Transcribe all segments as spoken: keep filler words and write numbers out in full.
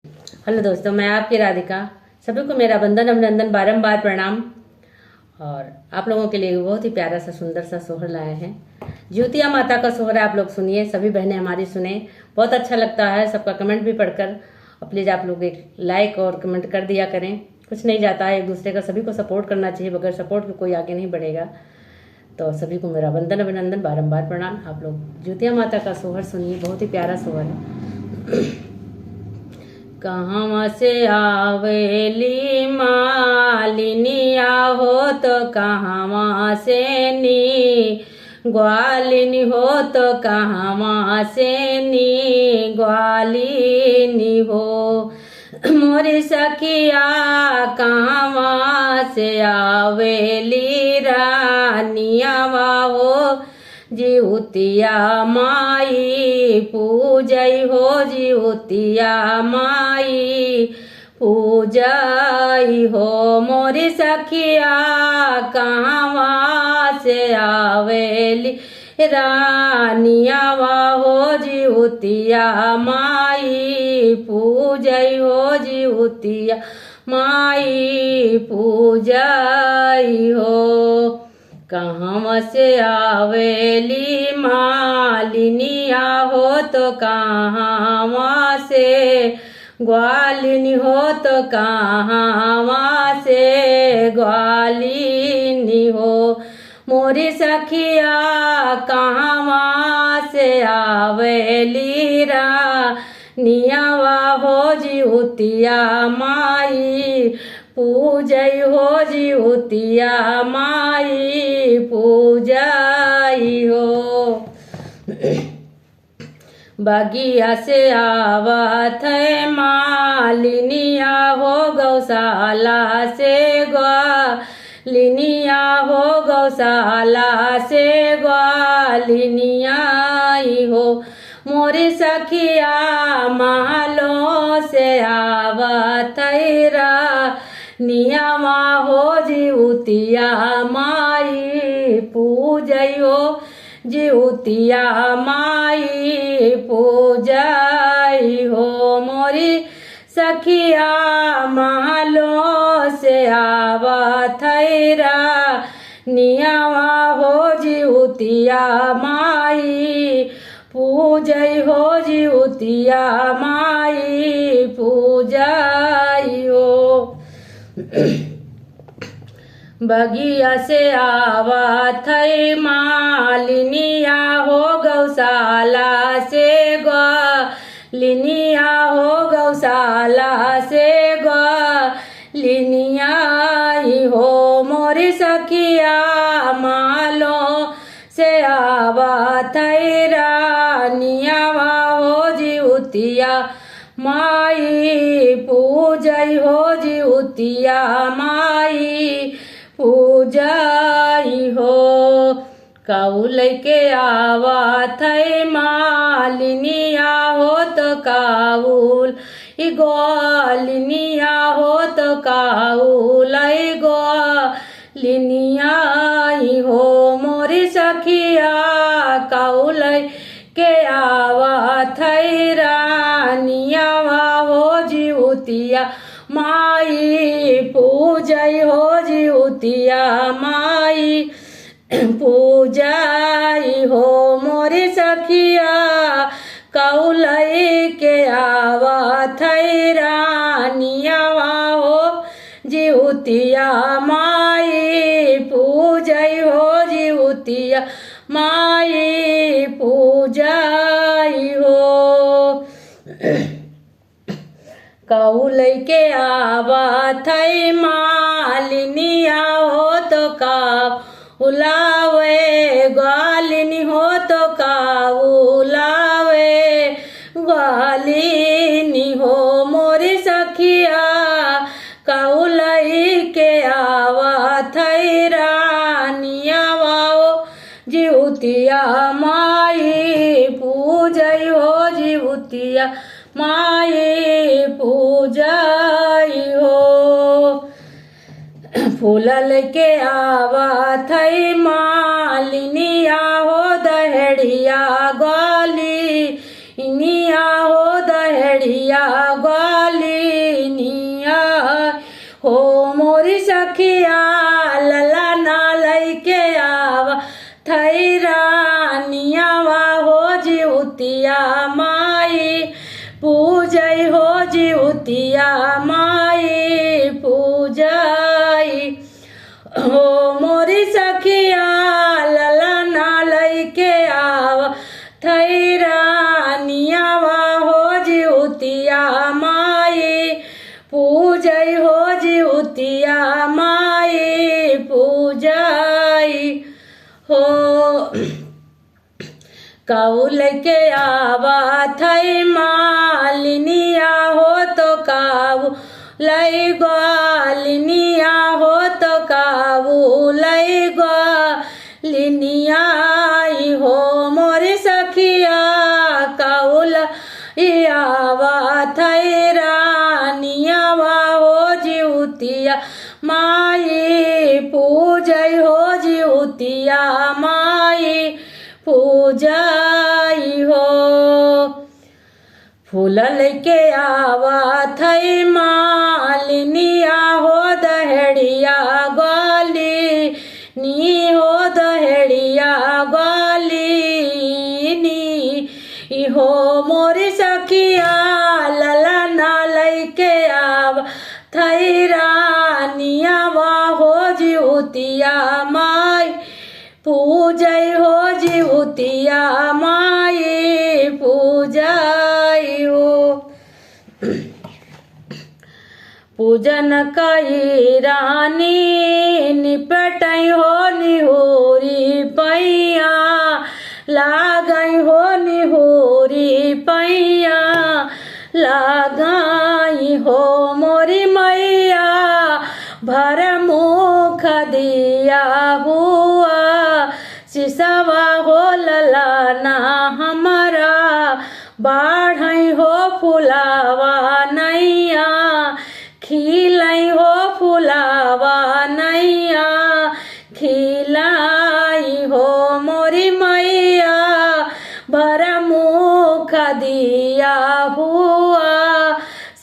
हेलो दोस्तों, मैं आपकी राधिका। सभी को मेरा वंदन, अभिनंदन, बारंबार प्रणाम। और आप लोगों के लिए बहुत ही प्यारा सा, सुंदर सा सोहर लाए हैं। जिउतिया माता का सोहर आप लोग सुनिए, सभी बहनें हमारी सुने। बहुत अच्छा लगता है सबका कमेंट भी पढ़कर। और प्लीज आप लोग एक लाइक और कमेंट कर दिया करें। कुछ नहीं जाता है एक दूसरे का, सभी को सपोर्ट करना चाहिए। बगैर सपोर्ट के कोई आगे नहीं बढ़ेगा। तो सभी को मेरा वंदन, अभिनंदन, बारंबार प्रणाम। आप लोग जिउतिया माता का सोहर सुनिए, बहुत ही प्यारा सोहर है। कहवा से आवेली मालिनिया हो, तो कहवा से नी ग्वालिनी हो, तो कहवा से नी ग्वालिनी हो। मोरी सखिया कहवा से आवेली रानियावा हो, जिउतिया माई पूजई हो, जिउतिया माई पूजई हो। मोरी सखिया कहवा से आवेली रानियावा हो, जिउतिया माई पूजई हो, जिउतिया माई पूजई हो। कहवा से आवेली मालिनिया हो, तो कहवा से ग्वालिनी हो, तो कहवा से ग्वालिनी हो। मोरी सखिया कहवा से आवेली रानियावा हो, जिउतिया माई पूजई हो, जिउतिया माई पूजई हो। बगिया से आवत है मालिनिया हो, गौशाला से ग्वालिनिया हो, गौशाला से ग्वालिनिया आई हो। मोरी सखिया महलों से आवत है रानियावा हो, जिउतिया माई पूजई हो, जिउतिया माई पूजई हो। मोरी सखिया महलों से आवत है रानियावा हो, जिउतिया माई पूजई हो, जिउतिया माई पूजई हो। बगिया से आवत है मालिनिया हो, गौशाला से ग्वालिनिया हो, गौशाला से ग्वालिनिया आई हो। मोरी सखिया महलों से आवत है रानियावा हो, जिउतिया माई पूजई हो, जिउतिया माई पूजई हो। काऊ लइके आवत है मालिनिया हो, तो काऊ लई ग्वालिनिया हो, तो काऊ लई ग्वालिनिया आई हो। मोरी सखिया काऊ लइके आवत है रानियावा हो, जिउतिया माई पूजई हो, जिउतिया माई पूजई हो। मोरी सखिया काऊ लइके आवत है रानियावा हो, जिउतिया माई पूजई हो, जिउतिया माई पूजई हो। काऊ लइके आवत है मालिनिया हो, तो काऊ लावे ग्वालिनी हो, तो काऊ लावे ग्वालिनी हो। मोरी सखिया काऊ लइके आवत है रानियावा हो, जिउतिया माई पूजई हो, जिउतिया माई पूजई हो। फूल लइके आवत है मालिनिया हो, दहेड़िया ग्वालिनिया हो, दहेड़िया ग्वालिनिया हो मोरी सखिया, ललना लइके आवा, थई रानियावा हो जिउतिया माई, पूजई हो जिउतिया माई, पूजई। हो मोरी सखिया, ललना लइके आवा, थई रानियावा हो जिउतिया माई, पूजई हो जिउतिया माई, पूजई हो। काऊ लइके आवा थई मालिनिया हो तो काऊ लई ग्वालिनिया हो तो काऊ लई ग्वालिनिया। ई हो मोरी सखिया, काऊ लई आवा थई रानियावा हो जिउतिया माई, पूजई हो जिउतिया माई, पूजई हो। फूल लइके आवा थई मालिनिया हो दहेड़िया ग्वालिनी हो दहेड़िया ग्वालिनी। ई हो मोरी सखिया, ललना लइके आवा थई रानियावा हो जिउतिया माई, पूजई हो जिउतिया माई, पूजई हो। पूजन कई रानी निपटई हो निहोरी पइयाँ, लागई हो निहोरी पइयाँ, लागई हो मोरी मइया, भर मुख दिया हुआ सिसवा हो ललना हमरा, बाढ़ई हो फुलावा नइया, खिलई हो फुलावा नइया, खिलई हो मोरी मइया, भर मुख दिया हुआ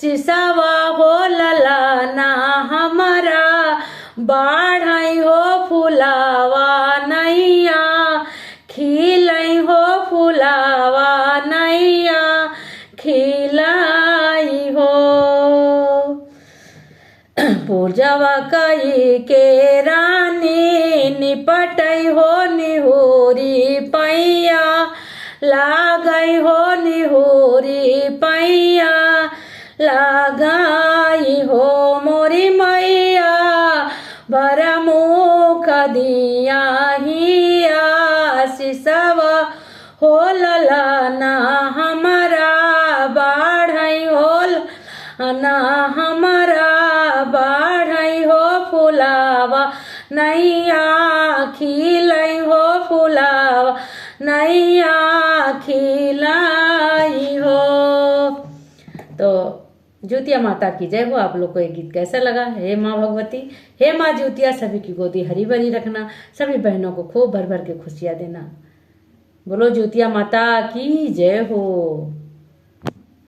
सिसवा हो ललना हमरा, बाढ़ई हो फुलावा नइया, खिलई हो फुलावा नइया, खिलई हो। पूजवा कई के रानी निपटई हो निहोरी पइयाँ, लागई हो निहोरी पइयाँ, लागई हो मोरी मइया, भर मुख दिया हिया सिसवा हो ललना हमरा, बाढ़ई हो ललना हमरा, बाढ़ई हो फुलावा नइया, खिलई हो फुलावा नइया, खिलई हो। तो जिउतिया माता की जय हो। आप लोग को ये गीत कैसा लगा? हे माँ भगवती, हे माँ जिउतिया, सभी की गोदी हरी भरी रखना, सभी बहनों को खूब भर भर के खुशियाँ देना। बोलो जिउतिया माता की जय हो।